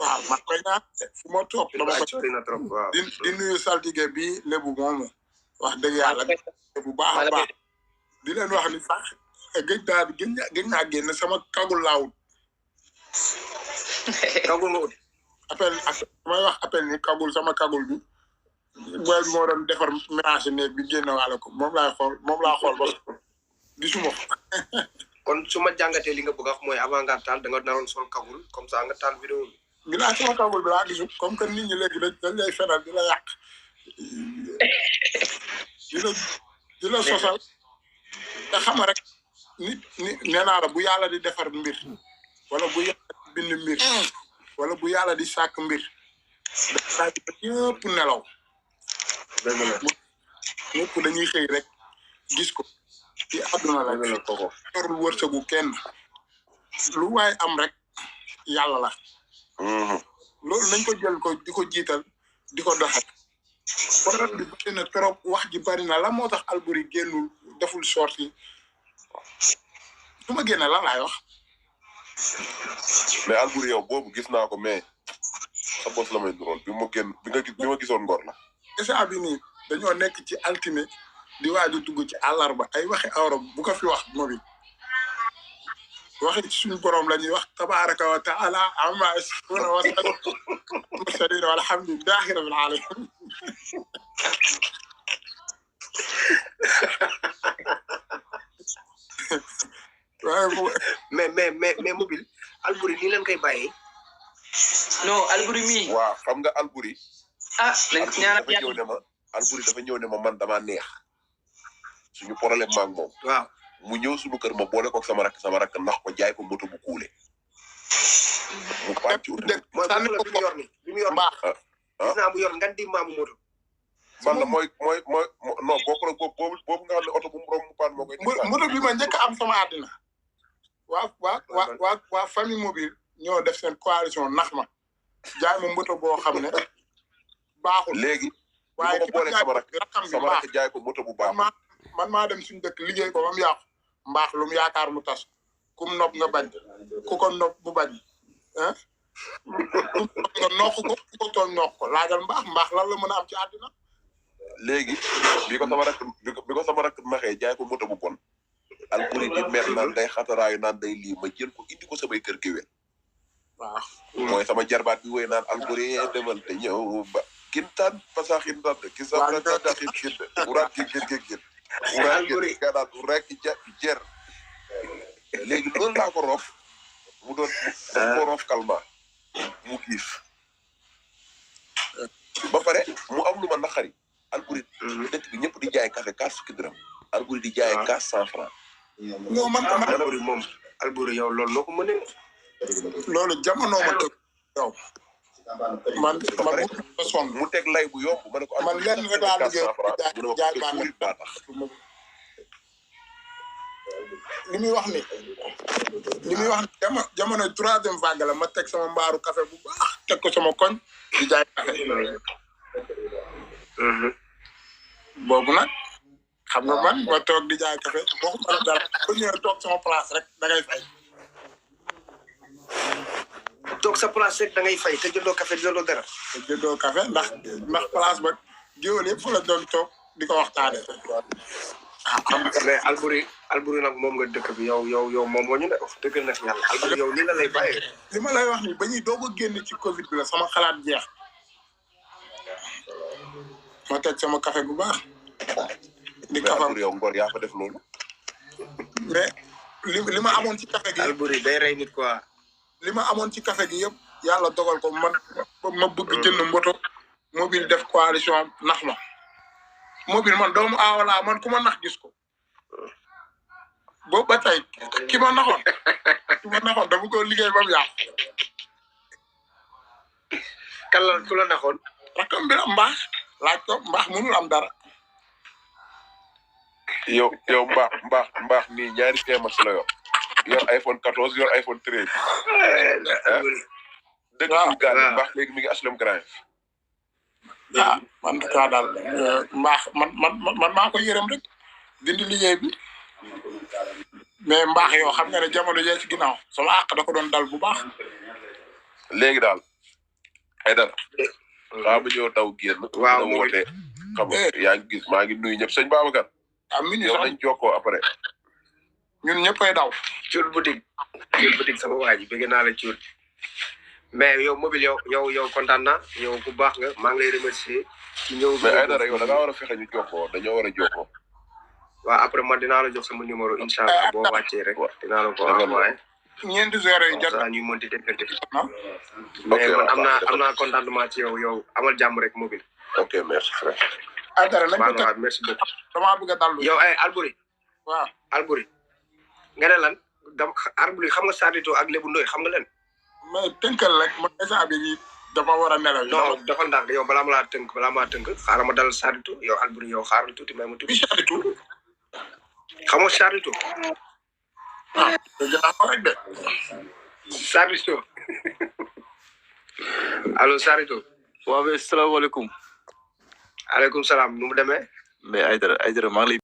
waaw man koy ñaan fu ma toog dama ko sori na trop waaw di nuyu saltige bi lébu moomu wax dëgg yàlla bu baax a baax di leen wax ni sax gëj naa génn sama kagul laawut kagul nga ut appel may wax appel ni kagul sama kagul bi booy bi moo doon defar ménage néeg bi génn waale ko moom laa xool ba gisuma ko kon su ma jàngatee li nga bëgg a wax mooy avant nga taal da nga naroon sol kagul comme ça nga taal vidéo bi ginnaaw sama kagul bi laa gisul comme que nit ñi léegi dañ lay fenal di la yàq di la sosal te xama rek nit nee naa la bu yàlla di defar mbir wala bu yàlla di bind mbir wala bu yàlla di sàkk mbir da ñëpp nelaw ñëpp dañuy xëy rek gis ko ci àdduna la yorul wërsëgu kenn lu waay am rek yàlla la loolu nañ ko jël ko di ko jiital di ko doxal problème bi bëri na trop wax ji bari na la moo tax Alboury génnul deful sorti su ma génne lan laay wax mais Alboury yow boobu gis naa ko mais sa bos la may duroon bi ma gisoon ngor la instant bi nii dañoo nekk ci altine di waaju dugg ci àllarba ay waxi awra bu ko fi wax mobil waxi suñu borom la ñuy wax tabaraka wa taala amma yasifuna wa mursalin walhamdulillahi rabbil alamin mais mobile Alboury nii leen koy bàyyee non Alboury mi waaw xam nga Alboury Alboury dafa ñëw ne ma man dama neex suñu problème maak moom waaw mu ñëw suñu kër ma boole ko sama rakk ndax ko jaay ko moto bu kuule mu pàcc mooy bi mu yor ni mbaax gis naa mu yor ngan di maamu moto man la mooy non bokk la boobu nga xam ne oto bu mu romb mu paan moo koy moto bi ma njëkk am sama àddina waa famille mobile ñoo def seen coalition nax ma jaay ma moto boo xam ne baaxul léegi waaye ma boole sama rakk jaay ko moto bu baax man maa dem suñu dëkk liggéey ko ba mu yàqu mbaax lu mu yaakaar mu tas kum nopp nga bañ ku ko nopp bu bañ ah nga noq ko ku ko toon noq ko laajal mbaax lan la mën a am ci àddina léegi bi ko sama rakk naxee jaay ko moto bu bon Alboury di mer naan day xataraayu naan day lii ma jël ko indi ko samay kër géwél waaw mooy sama jarbaat bi woy naan Alboury demal te ñëw ba kintaan pasaxin dand ki sama dadaxin kin uraat gin uraat gin ganaat uraat ki jer léegi loolu laa ko roof mu doon ko roof kalma mu giif ba pare mu am lu ma naqari Alboury dëkk bi ñëpp di jaay café 4 fukki dërëm Alboury di jaay 400 francs non man Alboury moom Alboury yow loolu noo ko mënee loolu jamono ma tëg yow man mu teg lay bu yomb ma ne ko man lenn rek laa liggéey jaay baa tax li muy wax ni jamono 3e vague la ma teg sama mbaaru café bu baax teg ko sama koñ di jaay café boobu nag xam nga man ma toog di jaay café boo ko mën dara bu ñëwee toog sama place rek da ngay fay toog sa place rek da ngay fay te jëndoo café jëndoo dara te jëndoo café ndax place ba géwél yëpp fa la doon toog di ko waxtaane mais Alboury nag moom nga dëkk bi yow moom moo ñu ne wax dëgg na yàlla Alboury yow lii la lay bàyyee li ma lay wax ni ba ñuy doog a génn ci Covid bi la sama xalaat jeex ma teg sama café bu baax di kafam yow ngor yaa fa def loolu mais li ma amoon ci café gi Alboury day rey nit quoi li ma amoon ci café gi yëpp yàlla dogal ko ma bëgg jënd moto mobile def coalition nax ma mobile man doomu aawalaa man ku ma nax gis ko boobu ba tey ki ma naxoon dama ko liggéey ba mu yàqu kan la ku la naxoon rakam bi mbaax laaj ko mbaax mënul am dara yow mbaax nii ñaari téeméer la yor iPhone 14 yor iPhone 13 dëgg gaal mbaax léegi mi ngi HLM Grand man kaa daal mbaax man maa ko yërëm rek dindi liggéey bi mais mbaax yoo xam nga ne jamono jee ci ginnaaw sama àq da ko doon dal bu baax léegi daal ay dara xaa ma ñëw taw génn waaw mu woote xam nga yaa ngi gis maa ngi nuyu ñëpp sëñ Babacar amin yow nañ jokkoo après ñun ñëppay daw cuut boutique sama waa ji bëgg naa la cuut mais yow mobile yow kontaan naa yow ku baax nga maa ngi lay remercier ci ñëw mais ay dara yow da ngaa war a fexe ñu jokkoo dañoo war a jokkoo waaw après man dinaa la jox sama numéro incha allah boo wàccee rek dinaa la ko envoyé ñeenti heures yi jot ñu mënti déggante mais man am naa contentement ci yow amal jàmm rek mobile ok merci frère dara nañ ko teg merci beaucoup dama bëgg a dallu yow Alboury waaw Alboury nga ne lan Alboury xam nga Sadito ak Lébu Ndoy xam nga leen mais tënkal rek man instant bi nii dama war a nelaw non dafa ndànk yow balaa ma tënk xaaral ma dal Sadito yow Alboury yow xaaral tuuti may ma tuuti Sadito xam nga Sadito dinaa ko rek de Sadito allo Sadito waaw salaamaaleykum aleykum salaam nu mu demee mais Aïdara maa ngi lay